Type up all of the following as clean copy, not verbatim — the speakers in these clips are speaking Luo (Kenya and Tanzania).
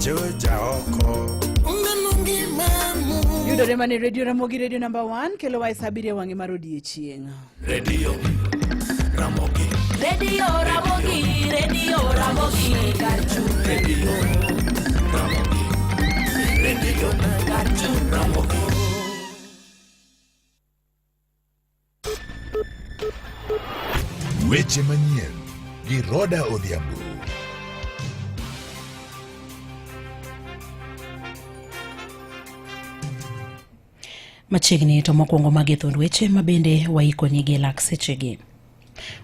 Joja oko. Yudore mana e Radio Ramogi, Radio number 1 kelo wa e sa abiriyo wang'e mar odiechieng'. Radio Ramogi. Radio Ramogi, Radio Ramogi, Kachu. Radio Ramogi. Radio Kachu. Ramogi. Weche manyien gi Roda Odhiambo. Machiegni to mokwongo magi thund weche ma bende waikonigi e lak sechegi.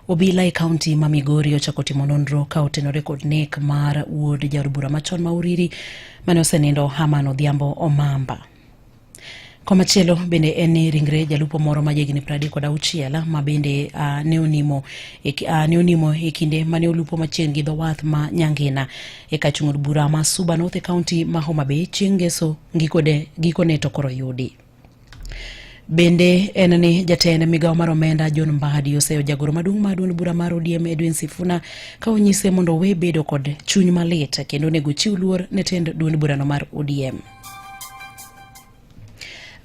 Obila e kaunti ma Migori ochako timo nonro ka otenore kod nek mar wuod jaod bura machon ma Uriri mane osenindo Herman Odhiambo Omamba. Komachielo bende en ni ringre jalupo moro ma jahigni 36 ma bende uh, ne onimo e, uh, ne onimo e kinde mane olupo machiegni gi dho wath ma Nyangina e kar chung' od bura ma Suba North e kaunti ma Homa Bay chieng' ngeso gikone to koro yudi. Bende en ni jatend migawo mar omenda John Mbadi oseyo jagoro maduong' mar duond bura mar ODM Edwin Sifuna ka onyise mondo owe bedo kod chuny malit kendo onego ochiw luor ne tend duond burano mar ODM.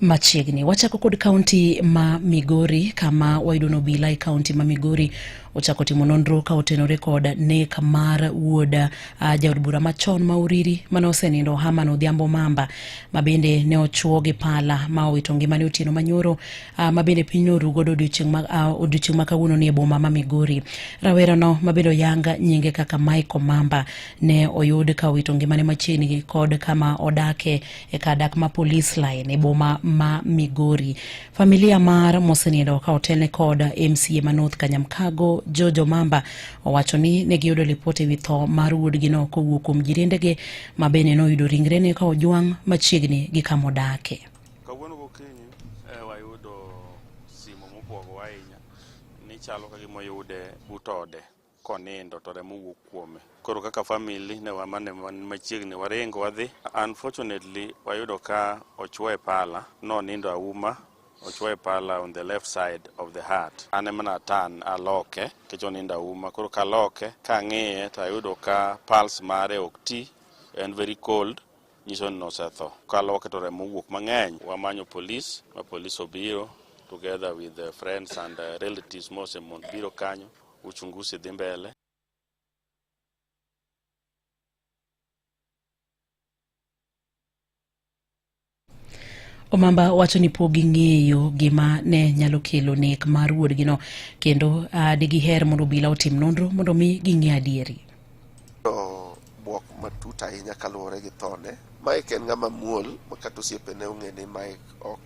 Machiegni wachako kod kaunti ma Migori kama wayudo ni obila e kaunti ma Migori ochako timo nonro ka otenore kod nek mar wuod uh, jaod bura machon ma Uriri mane osenindo Herman Odhiambo Mamba ma bende ne ochuo gi pala ma owito ngimane otieno manyoro uh, ma bende piny noru godo odiochieng' ma, uh, odiochieng' ma kawuono ni e boma ma Migori. Rawerano ma bende oyang nyinge kaka Michael Mamba ne oyud ka owito ngimane machiegni kod kama odake e kar dak ma Police Line e boma ma Migori. Familia mar mosenindo ka otelne kod MCA ma North Kanyamkago Jojo Mamba owacho ni ne giyudo lipot e wi tho mar wuodgino kowuok kuom jirendege ma bende noyudo ringrene ka ojwang' machiegni gi kama odake. Kawuono gokinyi eh, wayudo simo mobwogowa ahinya ni chalo ka gima oyude but ode konindo to remo wuok kuome. Koro kaka family ne mane wan machiegni waringo wadhi. Unfortunately wayudo ka ochuoye pala, nonindo auma, ochuoye pala on the left side of the heart. An ema na turn aloke nikech onindo auma. Koro kaloke kang'iye to ayudo ka pulse mare ok ti, en very cold nyiso ni nosetho. Kaloke to remo owuok mang'eny. Wamanyo police ma police obiro together with the friends and relatives mosemon biro kanyo. Uchunguzi dhi mbele. Omamba wacho ni pok ging'eyo gima ne nyalo kelo nek mar wuodgino kendo uh, digiher mondo obila otim nonro mondo mi ging'e adieri. To bwok matut ahinya kaluwore gi thone. Mike en ng'ama muol ma kata osiepene ong'e ni Mike ok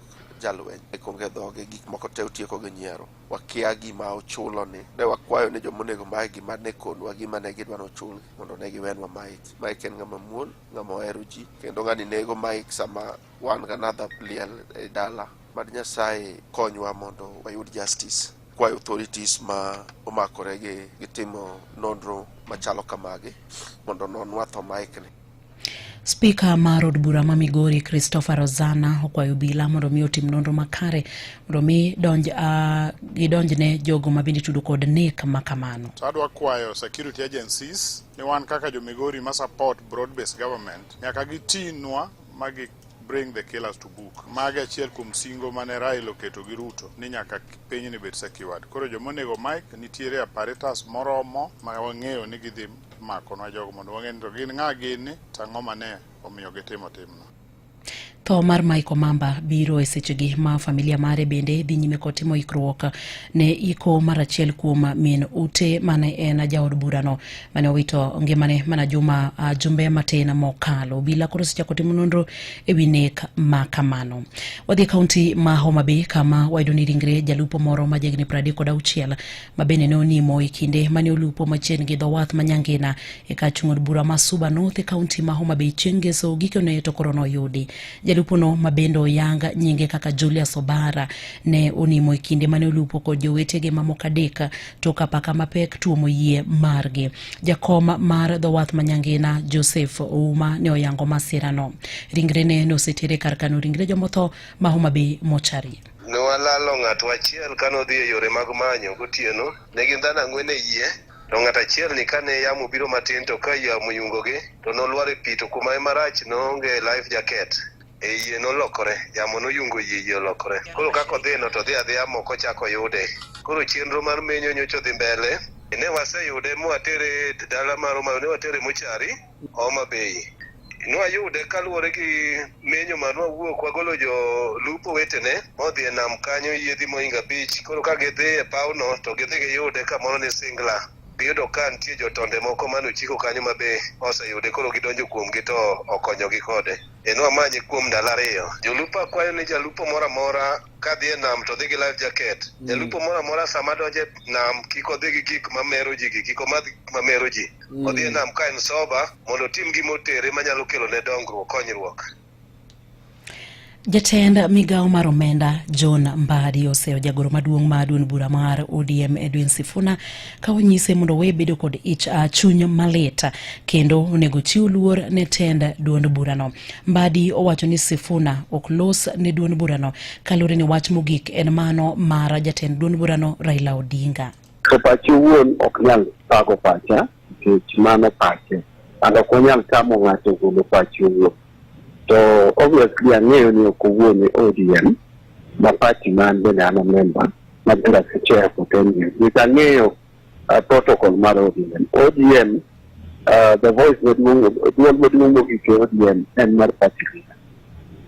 jalweny. Mike onge dhoge, gik moko te otieko gi nyiero. Wakia gima ochulo ni. Ne wakwayo ni joma onego Mike gima ne konwa gima ne gidwa ni ochulgi mondo ne giwenwa Mike. Mike en ng'ama muol, ng'ama ohero ji kendo ng'ani nego Mike sama wan gi another liel e dala. Mad Nyasaye konywa mondo wayud justice. Kwayo authorities ma omakore gi, gi timo nonro machalo kamagi mondo ononwa tho Mike ni. Spika mar od bura ma Migori Christopher Rozana okwayo obila mondo mi otim nonro makare mondo mi donj, uh, gidonjne jogo ma bende tudo kod nek ma kamano. To adwa kwayo security agencies ni wan kaka jo Migori ma support broad based government nyaka gitinwa ma gi bring the killers to book. Magi achiel kuom singo mane Raila oketo gi Ruto ni nyaka pinyni bed secured. Koro joma onego Mike nitiere apparatus moromo ma wang'eyo ni gidhi makonwa jogo mondo wang'e ni to gin ng'a gini to ang'o mane omiyo gitimo timno. Tho mar Mike Omamba biro e sechegi ma familia mare bende dhi nyime kod timo ikruok ne iko mar achiel kuom min ute mane en jaod burano mane owito ngimane mana juma uh, jumbe matin mokalo. Obila koro osechako timo nonro e wi nek ma kamano. Wadhi e kaunti ma Homa Bay kama wayudo ni ringre jalupo moro ma jahigni 36 ma bende ne onimo e kinde mane olupo machiegni gi dho wath ma Nyangina e kar chung' od bura ma Suba North e kaunti ma Homa Bay chieng' ngeso gikone to koro noyudi. Jalupono ma bende oyang nyinge kaka Julius Obara ne onimo e kinde mane olupo kod jowetege mamoko adek tok apaka mapek tuomo yie margi. Jakom mar dho wath ma Nyangina Joseph Ouma ne oyango masirano. Ringrene ne oseter e kar kano ringre jomotho ma Homa Bay mochari. Ne walalo ng'atwa achiel kane odhi e yore mag manyo gotieno. Ne gin dhano ang'wen e yie. To ng'at achiel ni kane yamo obiro matin to ka yamo oyungogi to nolwar e pi to kuma marach noonge life jacket. E yie nolokore, yamo noyungo yie, yie olokore. Koro kaka odhi no to odhi adhiya moko ochako oyude. Koro chenro mar menyo nyocha odhi mbele. Ne waseyude mwatere e dala mar Homa, ne watere mochari Homa Bay. Nwayude kaluwore gi menyo ma nwawuok wagolo jolupo wetene modhi e nam kanyo yiedhi mohingo abich. Koro ka gidhi e pawno to gidhi giyude kamoro ni Singla. Giyudo ka nitie jotonde moko mane ochiko kanyo ma be oseyude koro gidonjo kuomgi to okonyogi kode. E nwamanye kuom ndalo ariyo. Jolupo akwayo ni jalupo moro amora kadhi e nam to dhi gi life jacket. Jalupo moro amora sama donjo e nam kik odhi gi gik mamero ji gi kik omadh gik mamero ji. Odhi e nam ka en sober mondo otim gima otere manyalo kelo ne dongruok, konyruok. Jatend migawo mar omenda John Mbadi oseyo jagoro maduong' mar duond bura mar ODM Edwin Sifuna ka onyise mondo owe bedo kod ich chuny malit kendo onego chiw luor ne tend duond burano. Mbadi owacho ni Sifuna ok los ne duond burano kaluwore ni wach mogik en mano mar jatend duond burano Raila Odinga. To pache owuon ok nyal thago pacha nikech mano pache. And ok wanyal tamo ng'ato golo pache owuon. To obviously ang'eyo ni ok owuon e ODM ma party ma an bende an a member ma bende ase chair for 10 years. Nikech ang'eyo protocol mar ODM. ODM the voice maduong' duol maduong' mogik e ODM en mar party leader.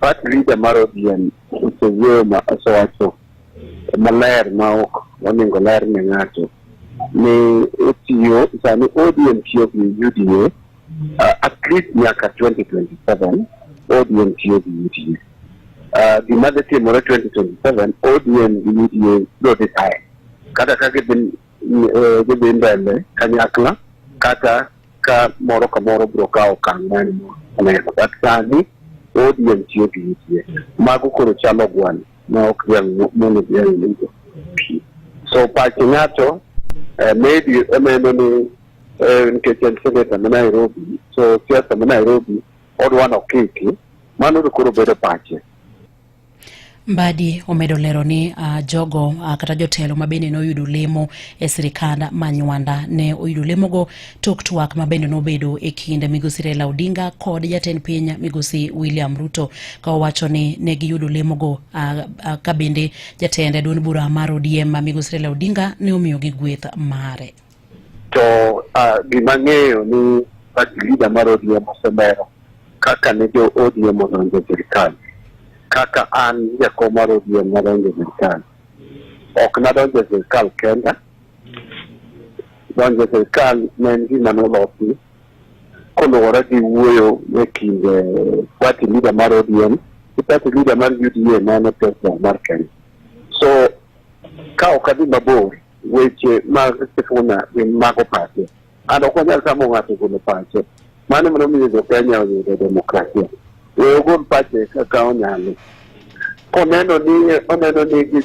Party leader mar ODM osewuoyo ma osewacho maler ma ok oningo ler ne ng'ato ni otiyo sani ODM tiyo gi UDA at least nyaka 2027 ODM tiyo gi UDA. Gima dhi timore 2027 ODM gi UDA biro decide kata ka gidhi gidhi mbele kanyakla kata ka moro ka moro biro kawo okang' ma en oneno but sani ODM tiyo gi UDA. Mago koro chalo gweno ma ok dhiang' mondo dhiang' yudo pi. So pach ng'ato maybe oneno ni nikech en senator ma Nairobi so siasa ma Nairobi odwa nokiki mano to koro bedo pache. Mbadi omedo lero ni jogo kata jotelo ma bende noyudo lemo e sirikand Manywanda ne oyudo lemogo tok twak ma bende nobedo e kind migosi Raila Odinga kod jatend piny migosi William Ruto ka owacho ni ne giyudo lemogo ka bende jatend duond bura mar ODM ma migosi Raila Odinga ne omiyogi gweth mare. To gima ang'eyo ni party leader mar ODM oselero kaka ne jo ODM odonjo e sirikal, kaka an jakom mar ODM nadonjo e sirikal. Ok nadonjo e sirikal kenda, donjo e sirikal ne en gima nolosi koluwore gi wuoyo e kind party leader mar ODM gi party leader mar UDA ma en president mar Kenya. So ka ok adhi mabor, weche mag Sifuna gin mago pache. And ok wanyal tamo ng'ato golo pache. Mano ema nomiyo jo Kenya oyudo demokrasia. We ogol pache kaka onyalo. Koneno ni oneno ni en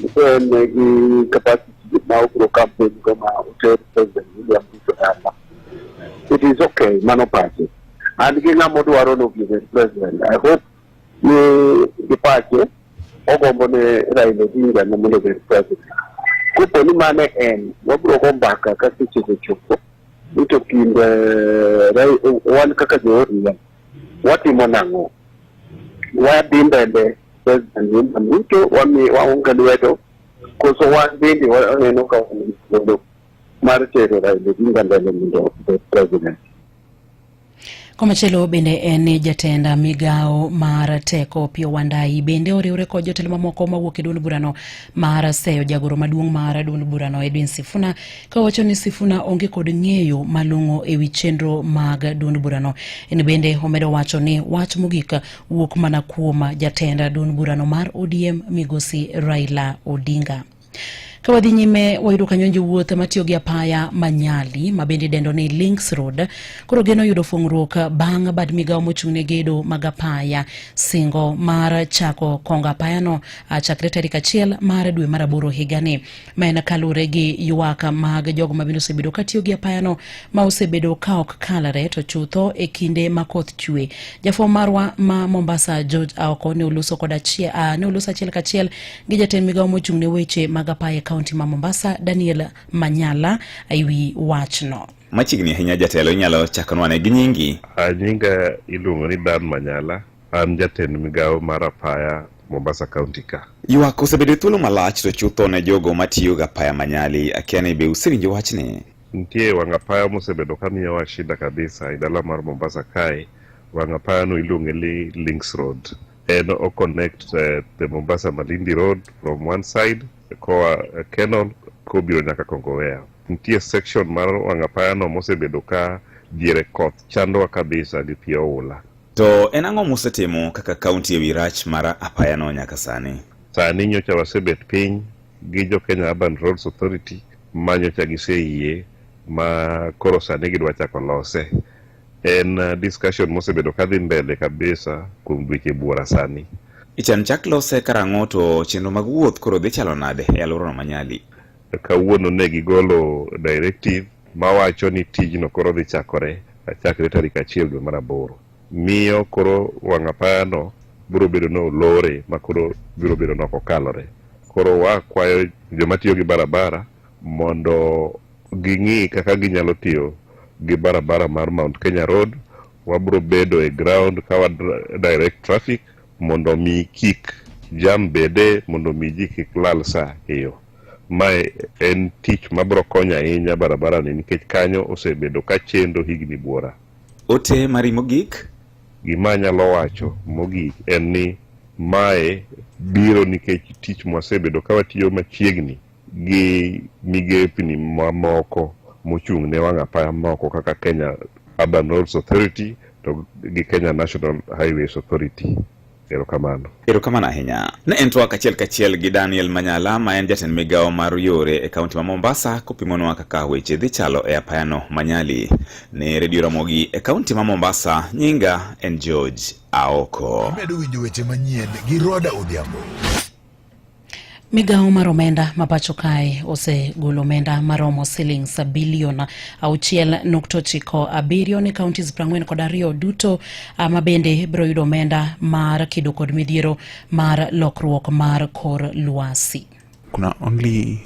gi capacity ma obiro campaign go ma oter President William Ruto dala. It is okay, mano pache. An gi ng'ama odwaro ni obi obed president. I hope ni gi pache ogombo ne Raila Odinga ne mondo obed president. Kopo ni mano en, wabiro go mbaka ka seche ochopo ni to kind wan kaka jo ODM watimo nang'o? Wadhi mbele President William Ruto wami waunge lwedo koso wan bende waneno ka wan gi thuolo mar tero Raila Odinga mbele mondo obed president. Komachielo bende en ni jatend migawo mar teko Opiyo Wandayi bende oriwre kod jotelo mamoko mawuok e duond burano mar seyo jagoro maduong' mar duond burano Edwin Sifuna kawacho ni Sifuna onge kod ng'eyo malong'o e wi chenro mag duond burano. En bende omedo wacho ni wach mogik wuok mana kuom jatend duond burano mar ODM migosi Raila Odinga. Ka wadhi nyime wayudo kanyo jowuoth matiyo gi apaya ma Nyali ma bende idendo ni Links Road koro geno yudo fung'ruok bang' bad migawo mochung' ne gedo mag apaya singo mar chako kongo apayano chakre tarik achiel mar dwe mar aboro higani ma en kaluwore gi ywak mag jogo ma bende osebedo katiyo gi apayano ma osebedo ka ok kalre to chutho e kinde ma koth chwe. Jafwambo marwa ma Mombasa George Aoko ne oloso kod achiel, ne oloso achiel kachiel gi jatend migawo mochung' ne weche mag apaya e kaunti kaunti ma Mombasa Daniel Manyala ewi wachno. Machiegni ahinya jatelo, inyalo chakonwa ne gi nyingi? Nyinga iluongo ni Dan Manyala, an jatend migawo mar apaya Mombasa County ka. Ywak osebedo e thuolo malach to chutho ne jogo matiyo gi apaya ma Nyali. Akia ni be usewinjo wachni? Nitie wang' apaya mosebedo ka miyowa shida kabisa e dala mar Mombasa kae. Wang' apaya no iluonge ni Links Road. En o connect the Mombasa Malindi Road from one side koa Kenol kobiro nyaka Kongowea. Nitie section mar wang' apaya no mosebedo ka diere koth chandowa kabisa gi pi oula. To en ang'o musetimo kaka kaunti ewi rach mar apayano nyaka sani? Sani nyocha wasebet piny gi jo Kenya Urban Roads Authority ma nyocha giseyie ma koro sani gidwa chako lose. En discussion mosebedo kadhi mbele kabisa kuom dweche buora sani. Ichan chak lose karang'o to chenro mag wuoth koro dhi chalo nade e alworano ma Nyali? Kawuono ne gigolo directive mawacho ni tijno koro dhi chakore chakre tarik 1 dwe mar 8. Miyo koro wang' apayano biro bedo ni olore ma koro biro bedo ni ok okalore. Koro wakwayo joma tiyo gi barabara mondo ging'i kaka ginyalo tiyo gi barabara mar Mount Kenya Road. Wabiro bedo e ground ka wa direct traffic mondo mi kik jam bede, mondo mi ji kik lal sa e yo. Mae en tich mabiro konyo ahinya barabara ni nikech kanyo osebedo ka chendo higni buora. Ote mari mogik? Gima anyalo wacho mogik en ni mae biro nikech tich mwasebedo ka watiyo machiegni gi migepni mamoko mochung' ne wang' apaya moko kaka Kenya Urban Roads Authority to gi Kenya National Highways Authority. Erokamano. Erokamano ahinya. Ne en twak achiel kachiel gi Daniel Manyala ma en jatend migawo mar yore e kaunti ma Mombasa kopimonwa kaka weche dhi chalo e apayano ma Nyali. Ne Radio Ramogi e kaunti ma Mombasa, nyinga en George Aoko. Imedo winjo weche manyien gi Roda Odhiambo. Migawo mar omenda ma pacho kae osegolo omenda maromo siling bilion 6.97 ne counties 42 duto ma bende biro yudo omenda mar kedo kod midhiero mar lokruok mar kor lwasi. Kuna only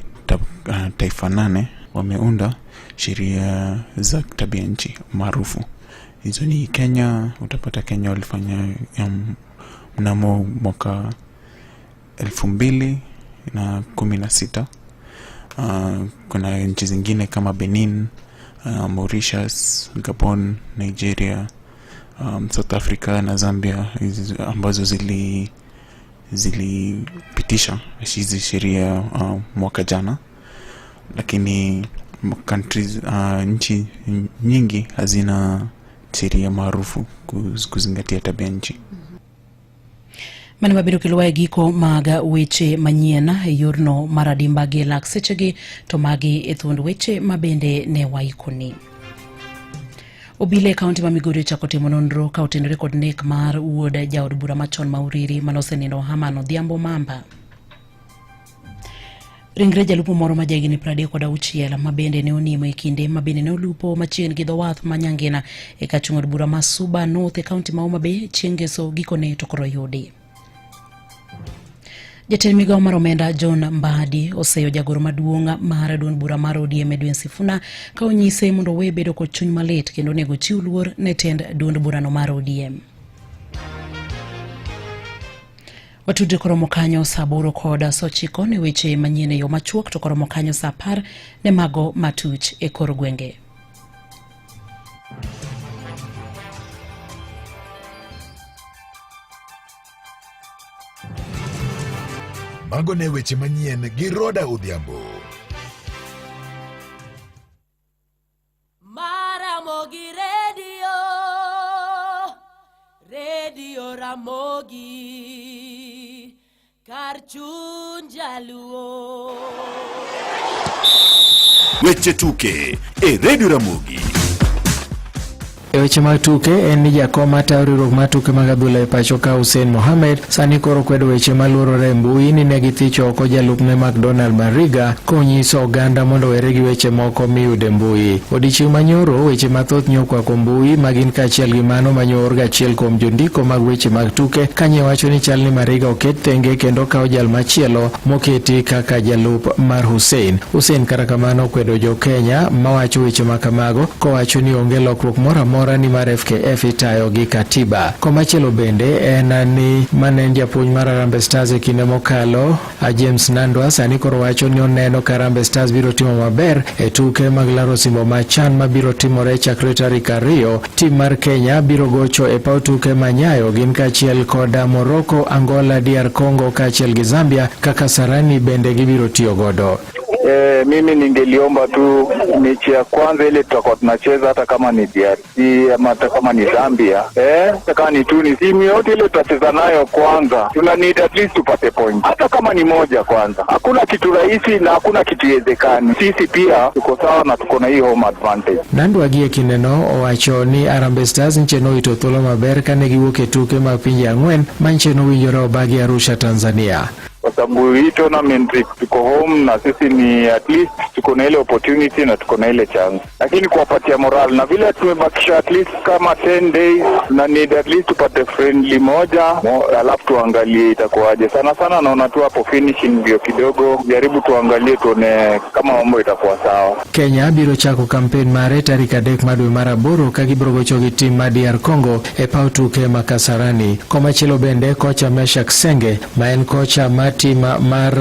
taifa 8 wameunda sheria za tabia nchi maarufu. Hizo ni Kenya, utapata Kenya walifanya mnamo mwaka 2016. Kuna nchi zingine kama Benin, Mauritius, Gabon, Nigeria, South Africa na Zambia, hizi ambazo zilipitisha hizi sheria mwaka jana. Lakini countries, nchi nyingi hazina sheria maarufu kuzingatia tabia nchi. Mano mabiro kelowa e giko mag weche manyien e yorno mar adimba gi lak sechegi to magi e thuond weche mabende ne waikoni. Obila e kaunti ma Migori ochako timo nonro ka otenore kod nek mar wuod jaod bura machon ma Uriri manosenindo Haman Odhiambo Mamba. Ringre jalupo moro ma jahigni 36 ma bende ne onimo e kinde ma bende ne olupo machiegni gi dho wath ma Nyangina e kachung' od bura ma Suba North e kaunti ma Homa Bay chieng' ngeso gikone to koro oyudi. Jatend migawo mar omenda John Mbadi oseyo jagoro maduong' mar duond bura mar ODM Edwin Sifuna ka onyise mondo owe bedo kod chuny malit kendo onego ochiw luor ne tend duond burano mar ODM. Watudre koromo kanyo saa 8:09 ne weche manyien e yo machuok to koromo kanyo saa 10 ne mago matuch e kor gwenge. Mago ne weche manyien gi Roda Odhiambo. Maramogi Radio, Radio Ramogi, kar chuny jaluo. Weche tuke e Radio Ramogi. E weche mag tuke en ni jakom matayo riwruok mar tuke mag adhula e pacho ka Hussein Mohamed sani koro kwedo weche maluorore e mbui ni ne githicho oko jalupne McDonald Mariga konyiso oganda mondo owere gi weche moko miyudo e mbui. Odiechieng' manyoro weche mathoth nyokwako mbui ma gin kaachiel gi mano manyoor gachiel kuom jondiko mag weche mag tuke kanye wacho ni chal ni Mariga oket thenge kendo okaw jal machielo moketi kaka jalup mar Hussein. Hussein kata kamano okwedo jo Kenya mawacho weche ma kamago kowacho ni onge lokruok moro amora nimar FKF itayo gi katiba. Komachielo bende en ni mane en japuonj mar Harambee Stars e kinde mokalo James Nandwa sani koro wacho ni oneno ka Harambee Stars biro timo maber e tuke mag laro osimbo ma CHAN mabiro timore chakre tarik 2. Tim mar Kenya biro gocho e paw tuke ma Nyayo gin kaachiel kod Morocco, Angola, DR Congo kaachiel gi Zambia kaka Sarani bende gibiro tiyo godo. Mimi ningeliomba tu mechi ya kwanza ile tutakuwa tunacheza, hata kama ni DRC ama hata kama ni Zambia, hata kama ni Tunis, timu yote ile tutacheza nayo kwanza, tuna need at least tupate point, hata kama ni moja kwanza. Hakuna kitu rahisi na hakuna kitu iwezekani. Sisi pia tuko sawa na tuko na hii home advantage. Nandwa gie kindeno owacho ni Harambee Stars nche nowito thuolo maber kane giwuok e tuke mag pinje ang'wen manche nowinjore obagi Arusha, Tanzania. Kwa sababu hii tournament tuko home na sisi ni at least tuko na ile opportunity na tuko na ile chance, lakini kuwapatia moral na vile tumebakisha at least kama 10 days na need at least tupate friendly moja alafu tuangalie itakuwaje. Sana sana naona tu hapo finishing ndio kidogo, jaribu tuangalie tuone kama mambo itakuwa sawa. Kenya biro chako kampen mare tarik 3 mar dwe mar 8 ka gibiro gocho gi tim mar DR Congo e paw tuke ma Kasarani. Komachielo bende kocha Meshack Senge ma en kocha mar tim mar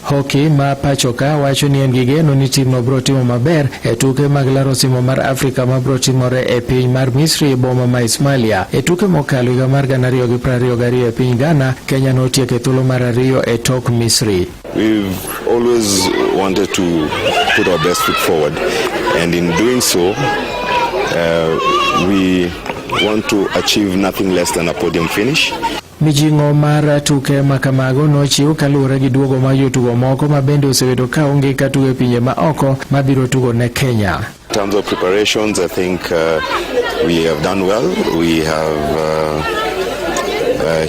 hockey ma pacho ka wacho ni en gi geno ni timno biro timo maber e tuke mag laro osimbo mar Afrika ma biro timore e piny mar Misri e boma ma Ismailia. E tuke mokalo higa mar 2022 e piny Ghana, Kenya notieko e thuolo mar 2 e tok Misri. We've always wanted to put our best foot forward, and in doing so, we want to achieve nothing less than a podium finish. Mijing'o mar tuke ma kamago nochiw kaluwore gi duogo mar jotugo moko ma bende osebedo ka onge ka tugo e pinje ma oko mabiro tugo ne Kenya. In terms of preparations, I think we have done well. We have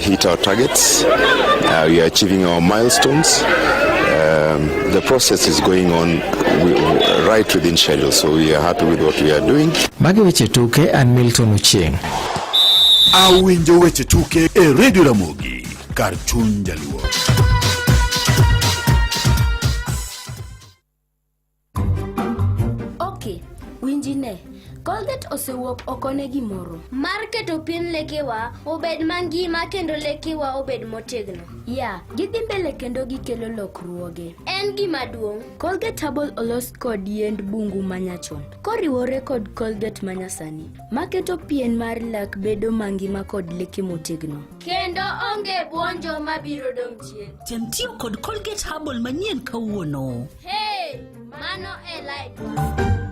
hit our targets. We are achieving our milestones. The process is going on right within schedule, so we are happy with what we are doing. Magi weche tuke, an Milton Ochieng. Awinjo weche tuke e Radio Ramogi kar chuny Jaluo. Ok, winjine. Colgate osewuok oko ne gimoro. Mar keto pien lekewa obed mangima kendo lekewa obed motegno. Ya, gidhi mbele kendo gikelo lokruoge. En gima duong'. Colgate Herbal olos kod yiend bungu manyachon, koriwore kod Colgate manyasani, maketo pien mar lak bedo mangima kod leke motegno. Kendo onge buonjo mabiro dong' chien. Tem tiyo kod Colgate Herbal manyien kawuono. Hey, mano e laitwa.